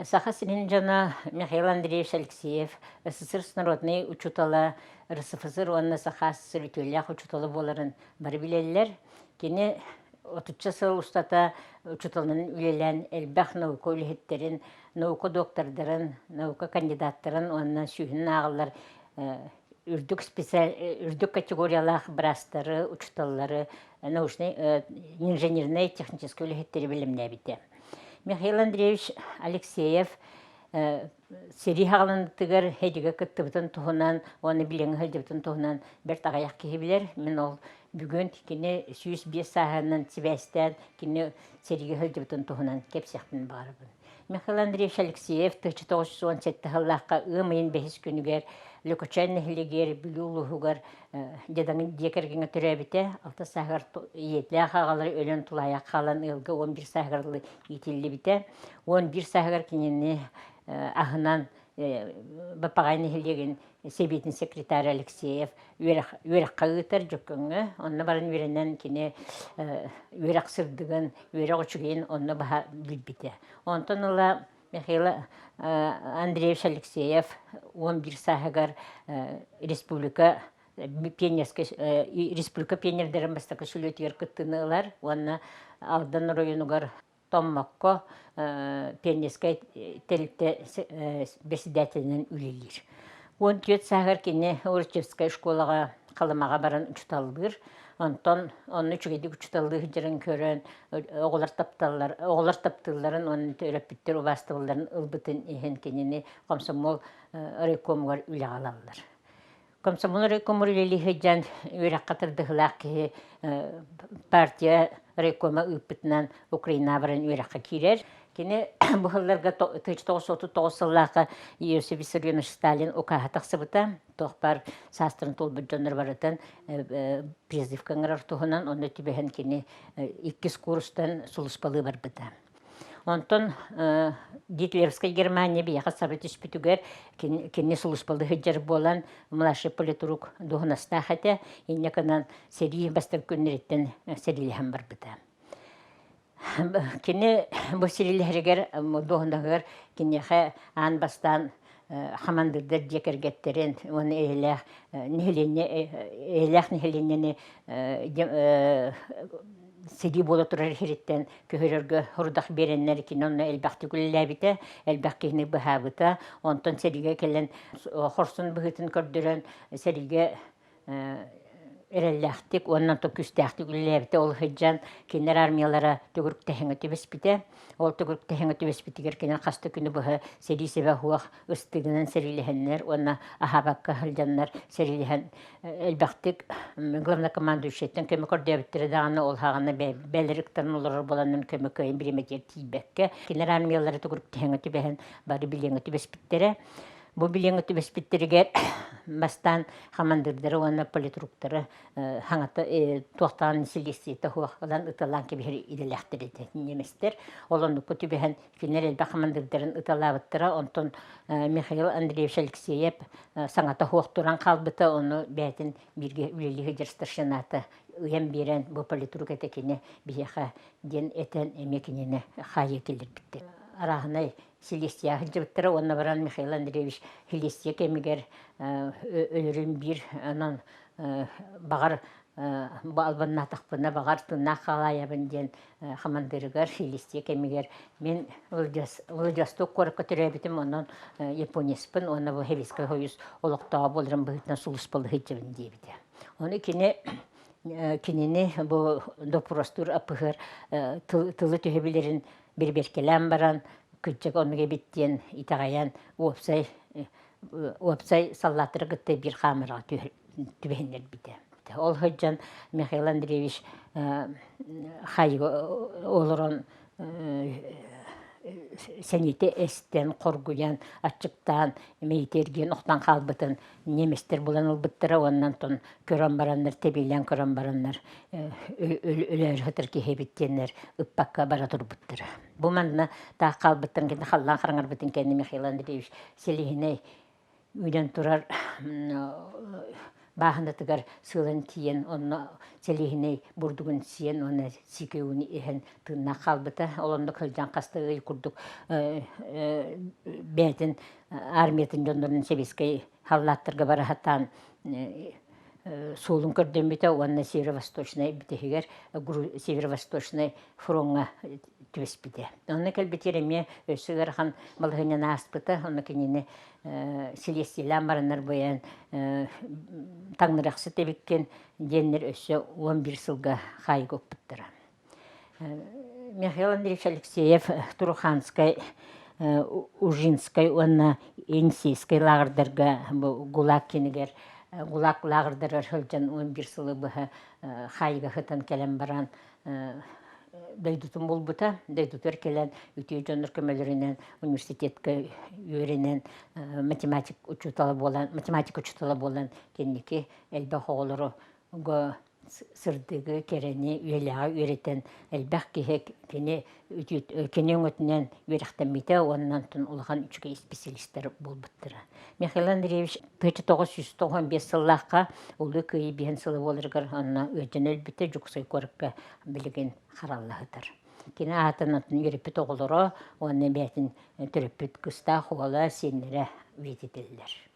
Саха сирин дьоно Михаил Андреевич Алексеев СССР народнай учуутала, РСФСР уонна Саха СССР үтүөлээх учуутала буоларын бары билэллэр. Кини отучча сыл устата учууталынан үлэлээн элбэх наука үлэһиттэрин, наука доктордарын, наука кандидаттарын уонна сүүһүн ааҕыллар үрдүк үрдүк категориялаах быраастары, учууталлары, научнай, инженернэй, техническэй үлэһиттэри бэлэмнээбитэ. Михаил Андреевич Алексеев сэрии хаҕаланытыгар эдигэ кыттыбытын туһунан уонна билиҥҥи сылдьыбытын туһунан бэрт аҕыйах киһи билэр. Мин ол бүгүн кини 105 сааһынан сибээстээн кини сэриигэ сылдьыбытын туһунан кэпсиэхпин баҕарабын. Михаил Андреевич Алексеев 1917 сыллаахха ыам ыйын бэһис күнүгэр Лөкөчөөн нэһилиэгэр Бүлүү улууһугар дьадаҥы дьиэ кэргэҥҥэ төрөөбүтэ. Алта сааһыгар ийэлээх аҕалара өлөн тулаайах хаалан ыалга 11 сааһыгар иитиллибитэ. 11 сааһыгар кинини аһынан Бапаҕай нэһилиэгин сэбиэтин секретарь Алексеев үөрэх, үөрэххэ ыытар Дьөккөҥҥө. Онно баран үөрэнэн кини үөрэх сырдыгын, үөрэх үчүгэйин онно баһа билбитэ. Онтон ыла Михаил Андреевич Алексеев 11 сааһыгар республика пионерскай республика пионердарын бастакы сүлүөтүгэр кыттыыны ылар уонна Алдан оройуонугар Томмокко пионерскай тэрилтэ председателинэн үлэлиир. 14 сааһыгар кини Урчевскай школаҕа Халымаҕа баран учуталлыыр. Онтон онно үчүгэйдик учуталлыы сылдьарын көрөн, оҕолор тапталлар, оҕолор таптыылларын уонна төрөппүттэр убаастабылларын ылбытын иһин кинини комсомол райкомугар үлэҕэ ылаллар. Комсомол райкомугар үлэлии сылдьан үөрэххэ тардыһыылаах киһи партия райкома ыыппытынан Украинаҕа баран үөрэххэ киирэр. Кини бу сылларга 1939 сыллаахха Иосиф Виссарионович Сталин укааһа тахсыбыта. Туох баар саастарын туолбут дьоннор барытын призывка ыҥырар туһунан онно түбэһэн кини иккис курстан сулууспалыы барбыта. Онтон Гитлеровскай Германия биһиэхэ саба түспүтүгэр кини сулууспалыы сылдьар буолан младший политрук дуоһунастаах этэ. Инньэ гынан сэрии бастакы күннэриттэн сэриилэһэн барбыта. Кини бу сэриилэһэригэр дуоһунаһыгар киниэхэ аан бастаан хамандыырдар дьиэ кэргэттэрин уонна эйэлээх нэһилиэнньэ эйэлээх нэһилиэнньэни сэрии буола турар сириттэн көһөрөргө сорудах биэрэннэр кини онно элбэхтик үлэлээбитэ, элбэх киһини быһаабыта. Онтон сэриигэ кэлэн хорсун быһыытын көрдөрөн сэриигэ эрэллээхтик уонна күүстээхтик үлэлээбитэ. Ол сылдьан кинилэр армиялара төгүрүктэһиҥҥэ түбэспитэ. Ол төгүрүктэһиҥҥэ түбэспитигэр кинилэр хас да күнү быһа сэрии сэбэ суох ыстыыгынан сэриилэһэннэр уонна аһаабакка сылдьаннар сэриилэһэн элбэхтик главнокомандующайтан көмө көрдөөбүттэрэ даҕаны ол хаҕана бэлэр ыктаран олорор буоланнан көмө кыайан бириэмэтигэр тиийбэккэ кинилэр армиялара төгүрүктэһиҥҥэ түбэһэн бары билиэҥҥэ түбэспиттэрэ. Бу билиэҥҥэ түбэспиттэригэр бастаан хамандыырдары уонна политруктары хаҥата туохтаан силиэстийэтэ суох ылан ыталаан кэбиһэр идэлээхтэр этэ немецтэр. Ол оннукка түбэһэн кинилэр элбэх хамандыырдарын ыталаабыттара. Онтон Михаил Андреевич Алексеев саҥата суох туран хаалбыта. Ону бэйэтин бииргэ үлэлии сылдьар старшината ыйан биэрэн бу политрук этэ кини биһиэхэ диэн этэн эмиэ кинини хаайыы киллэрбиттэр. Арааһынай силиэстийэ сылдьыбыттара уонна баран Михаил Андреевич силиэстийэ кэмигэр өлөрүн биир онон баҕар бу албыннаатахпына баҕар тыыннаах хаалаайабын диэн хамандыырыгар силиэстийэ кэмигэр мин Владивосток куоракка төрөөбүтүм онон японецпын уонна бу Советскай Союз олохтооҕо буоларым быһыытынан сулууспалыы сылдьабын диэбитэ. Ону кини кинини бу доппуруостуур аппыһыар тылы түһэ билэрин бирибиэркэлээн баран кырдьык оннук эбит диэн итэҕэйэн уопсай уопсай саллааттары кытта биир хаамыраҕа түбэһиннэрбитэ. Ол сылдьан Михаил Андреевич хайыга олорон сэниитэ эстэн, хоргуйан, аччыктаан, мэйиитэ эргийэн охтон хаалбытын немецтэр булан ылбыттара уонна онтон көрөн бараннар, тэбиэлээн көрөн бараннар өлөөрү сытар киһи эбит диэннэр ыппакка бара турбуттара. Бу манна таах хаалбыттарын кэннэ халлаан хараҥарбытын кэннэ Михаил Андреевич сэлиэһинэй үүнэн турар. бааһынатыгар сыылан тиийэн онно сэлиэһинэй бурдугун сиэн уонна сиикэй ууну иһэн тыыннаах хаалбыта. Ол онно сылдьан хаста ый курдук бэйэтин армиятын дьоннорун сэбиэскэй халлааттарга бара сатаан суолун көрдөммүтэ уонна северо-восточнай бүтэһигэр северо-восточнай фроҥҥа түбэспитэ. Онно кэлбитигэр эмиэ өссө ыарахан балаһыанньаны ааспыта. Онно кинини силиэстийэлээн бараннар быйан таҥнарахсыт эбиккин диэннэр өссө 11 сылга хаайыга укпуттара. Михаил Андреевич Алексеев Туруханскай, Ужинскай уонна Енисейскай лааҕырдарга бу ГУЛАГ кинигэр ГУЛАГ лааҕырдарыгар сылдьан 11 сылы быһа хаайыга сытан кэлэн баран дойдутун булбута. Дойдутугар кэлэн үтүө дьоннор көмөлөрүнэн университетка үөрэнэн математик учуутала буолан математика учуутала буолан кэнники элбэх оҕолору сырдыгы, кэрэни, үйэлээҕи үөрэтэн элбэх киһи кини кини өҥөтүнэн үөрэхтэммитэ уонна онтон улахан үчүгэй исписэлиистэр буолбуттара. Михаил Андреевич 1995 сыллаахха Улуу Кыайыы биһэн сыла буоларыгар онно ыалдьан өлбүтэ Дьокуускай куоракка билигин харалла сытар. Кини аатын атын үөрэппит оҕолоро уонна бэйэтин төрөппүт кыстаах уола, сиэннэрэ үйэтитэллэр.